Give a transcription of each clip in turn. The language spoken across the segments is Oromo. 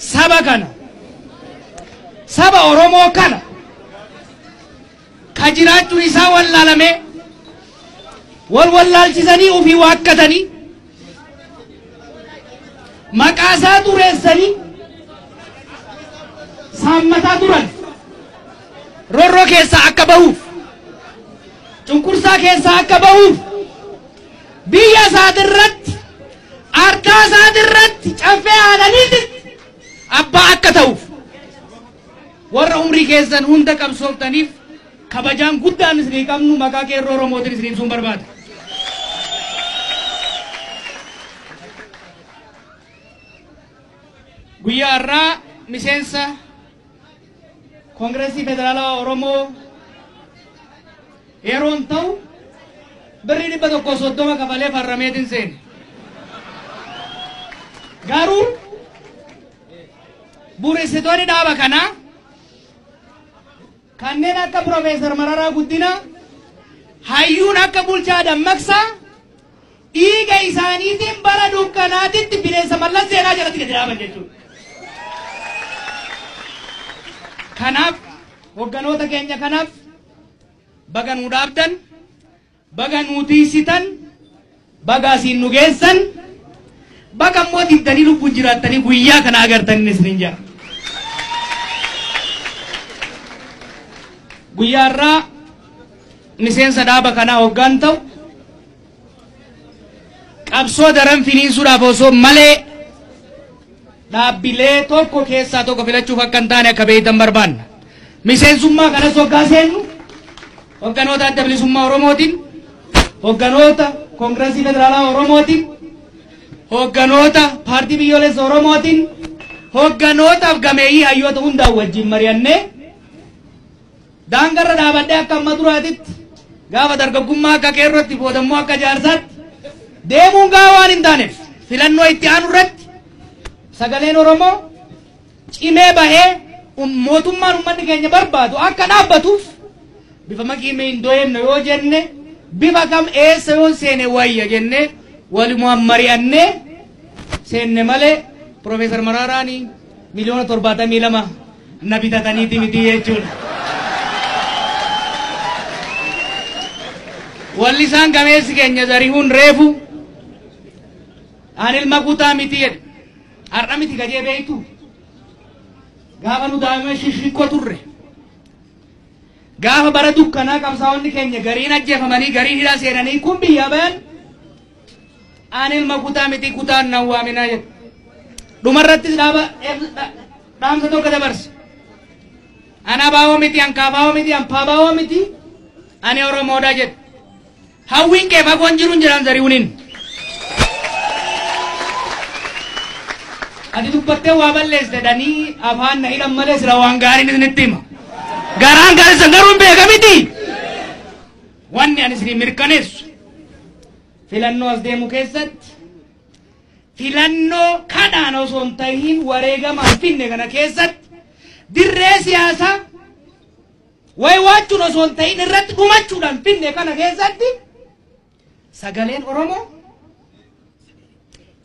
Saba kana, saba Oromoo kana ka jiraachuun isaa wallaalamee wal wallaalchisanii ofii waakkatanii maqaa isaa xureessanii saammataa turan roorroo keessaa akka bahuuf, cunqursaa keessaa akka bahuuf, biyya isaatirratti, ardaa isaatirratti, caffee haadhaniitti abbaa akka ta'uuf warra umrii keessan hunda qabsooftaniif kabajaan guddaan isinii qabnu maqaa qeerroo Oromootiin isinii ibsuun barbaada. Guyyaa har'aa miseensa Koongireesii Federaalawaa Oromoo yeroon ta'u birrii 130 kafalee farrameetiin seene. Garuu bu'uuressitoonni dhaaba kanaa kanneen akka Piroofeesar Mararaa Guddinaa, hayyuun akka Bulchaa Dammaqsaa dhiiga isaaniitiin bara dukkanaatitti bineensa Mallas Zeenaa jalatti gadi dhaaban jechuudha. Kanaaf hogganoota keenya kanaaf baga nuu dhaabdan, baga nuu tiisitan, baga asiin nu geessan, baga immoo diddanii lubbuun jiraattanii guyyaa kana agartanii isiniin jedha. Guyyaa har'aa miseensa dhaaba kanaa hoggaan ta'u qabsoo daran finiinsuudhaaf osoo malee dhaabbilee tokko keessaa tokko filachuuf akka hin taane akka beektan barbaanna. Miseensummaa kanas hoggaa seennu hogganoota Adda Bilisummaa Oromootiin, hogganoota Koongireesii Federaalaa Oromootiin, hogganoota Paartii Biyyoolessa Oromootiin, hogganootaaf gameeyyii hayyoota hundaan wajjin mari'annee daangarra dhaabadhee akka amma duraatitti gaafa dargaggummaa akka qeerrootti boodammoo akka jaarsaatti deemuun gaa waan hin taaneef filannoo itti aanu irratti sagaleen Oromoo cimee bahee mootummaan uummanni keenya barbaadu akka dhaabbatuuf bifa maqiimee hin doyemne yoo jenne bifa kam eessa yoo seene wayya jenne walumaan mari'annee seenne malee Piroofeesar Maraaraan 72 miliyoona na bitataniiti miti jechuudha. Wallisaan gameessi keenya Zarihuun reefu ani ilma kutaa miti jedhe. Har'a miti gajee beektu. Gaafa nu daa'ima shishikko turre. Gaafa bara dukkanaa qabsaa'onni keenya gariin ajjeefamanii gariin hidhaa seenanii kun biyyaa bayan ani ilma kutaa miti kutaan nan waaminaa jedhe. Dhumarrattis dhaaba dhaamsa tokko dabarse. Ana baawoo miti, an kaabaawoo miti, an paabaawoo miti, ani Oromoodha jedhe. Hawwiin kee fagoon jiruun jedhan Zarihuuniin. Ati dubbattee waa balleessite jedhanii afaan na hidhan malee sila waan gaariin isinitti hima. Garaan gaarisan garuu hin beekamiti. Wanni ani isinii mirkaneessu filannoo as deemu keessatti filannoo kadhaan osoo hin tahin wareegamaan finne kana keessatti dirree siyaasaa wayi waachuun osoo hin tahin irratti dhumachuudhaan finne kana keessatti sagaleen Oromoo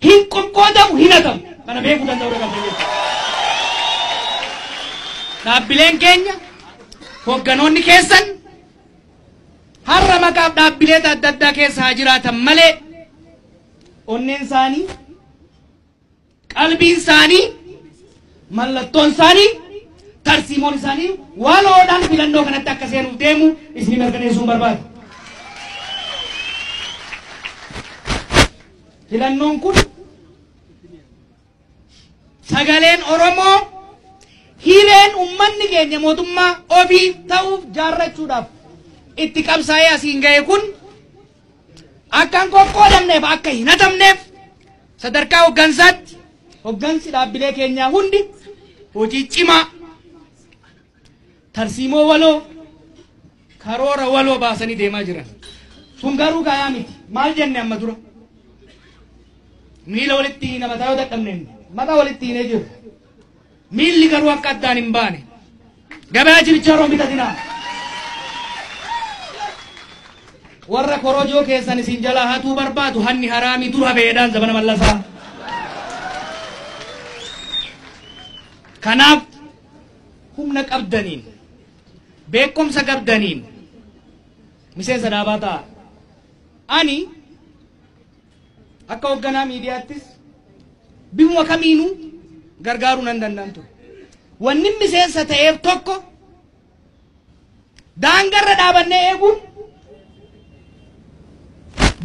hin qoqqoodamu, hin hatamu. Kana beekuu danda'uu qabda jechuudha. Dhaabbileen keenya hogganoonni keessan har'a maqaaf dhaabbilee adda addaa keessa haa jiraatan malee onneen isaanii, qalbiin isaanii, mallattoon isaanii, tarsiimoon isaanii waloodhaan filannoo kanatti akka seenuuf deemu isinii mirkaneessuun barbaada. Filannoon kun sagaleen Oromoo hireen uummanni keenya mootummaa ofii ta'uuf jaarrachuudhaaf itti qabsaa'ee asiin ga'e kun akka hin qoqqoodamneef, akka hin hatamneef sadarkaa hoggansaatti hoggansi dhaabbilee keenyaa hundi hojii cimaa, tarsiimoo waloo, karoora waloo baasanii deemaa jiran. Sun garuu gayaa miti. Maal jenne amma dura? Miila walitti hiina mataa yoo dadhabneen mataa walitti hiinee jiru. Miilli garuu akka addaan hin baane. Gabaa chirchaaroon bitatinaa. Warra korojoo keessan isin jalaa hatuu barbaadu hanni haraamii dura beedhaan zamana Mallasaa. Kanaaf humna qabdaniin, beekumsa qabdaniin miseensa dhaabaa ta'a. Ani akka hoogganaa miidiyaattis bifuma kamiinuu gargaaruu nan danda'an ture. Wanni miseensa ta'eef tokko daangarra dhaabannee eeguun,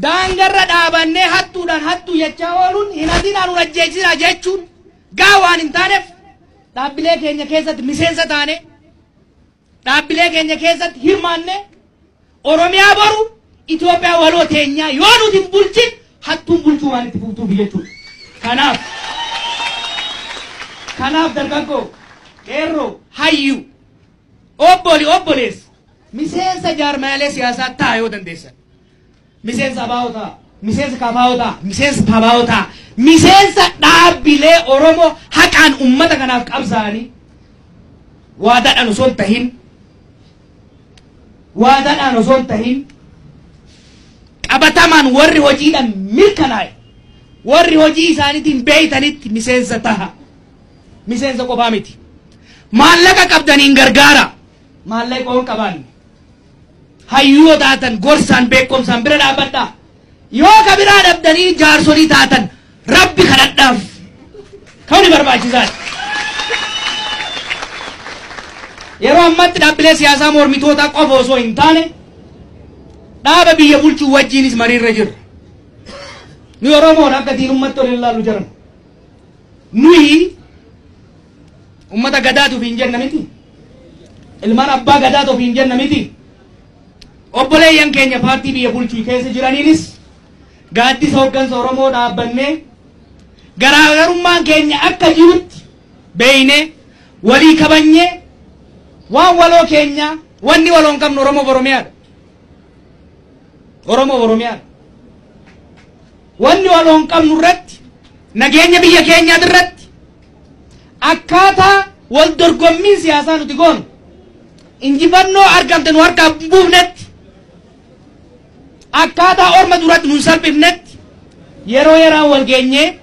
daangarra dhaabannee hattuudhaan hattuu jechaa ooluun, hin hatinaan nun ajjeesinaa jechuun gaa waan hin taaneef, dhaabbilee keenya keessatti miseensa taane, dhaabbilee keenya keessatti hirmaanne, Oromiyaa boru Itoophiyaa waloo teenyaa yoo nuti hin bulchin hattuun bulchuu waan itti fuftuuf jechuudha. Kanaaf dargaggoo, qeerroo, hayyuu, obboli, obboleessa, miseensa jaarmaalee siyaasaa ta'a yoo dandeessan. Miseensa ABO ta'a, miseensa KFO ta'a, miseensa TABAO ta'a, miseensa dhaabbilee Oromoo haqaan ummata kanaaf qabsaa'anii, waadaadhaan osoo hin tahin, waadaadhaan osoo hin tahin, qabatamaan warri hojiidhaan mirkanaa'e, warri hojii isaaniitiin beeytanitti miseensa taha. Miseensa qofaa miti. Maallaqa qabdaniin gargaara. Maallaqa yoo qabaanne, hayyuu taatan gorsaan beekumsaan bira dhaabbadhaa. Yoo ka biraa dhabdanii jaarsolii taatan, Rabbi kadhadhaaf. Kuni barbaachisaadha. Yeroo ammatti dhaabbilee siyaasaa mormitootaa qofa osoo hin taane, dhaaba biyya bulchuu wajjiinis mariirra jirra. Nuyi Oromoon akka diinummatti ol hin laallu jiran. Nuyi ummata gadaatuuf hin jenna miti. Ilmaan abbaa gadaatuuf hin jenna miti. Obboleeyyan keenya paartii biyya bulchuu keessa jiraniinis gaaddisa hooggansa Oromoo dhaabbannee, garaagarummaan keenya akka jirutti beeynee, walii kabanyee, waan waloo keenya, wanni waloo hin qabnu Oromoo Oromiyaadha. Oromoo Oromiyaadha. Wanni waloo hin qabnu irratti, nageenya biyya keenyaa irratti, akkaataa wal dorgommiin siyaasaa nuti goonu injifannoo argamte nu harkaa buufnetti, akkaataa orma duratti nu salphifnetti, yeroo yeraan wal geenyee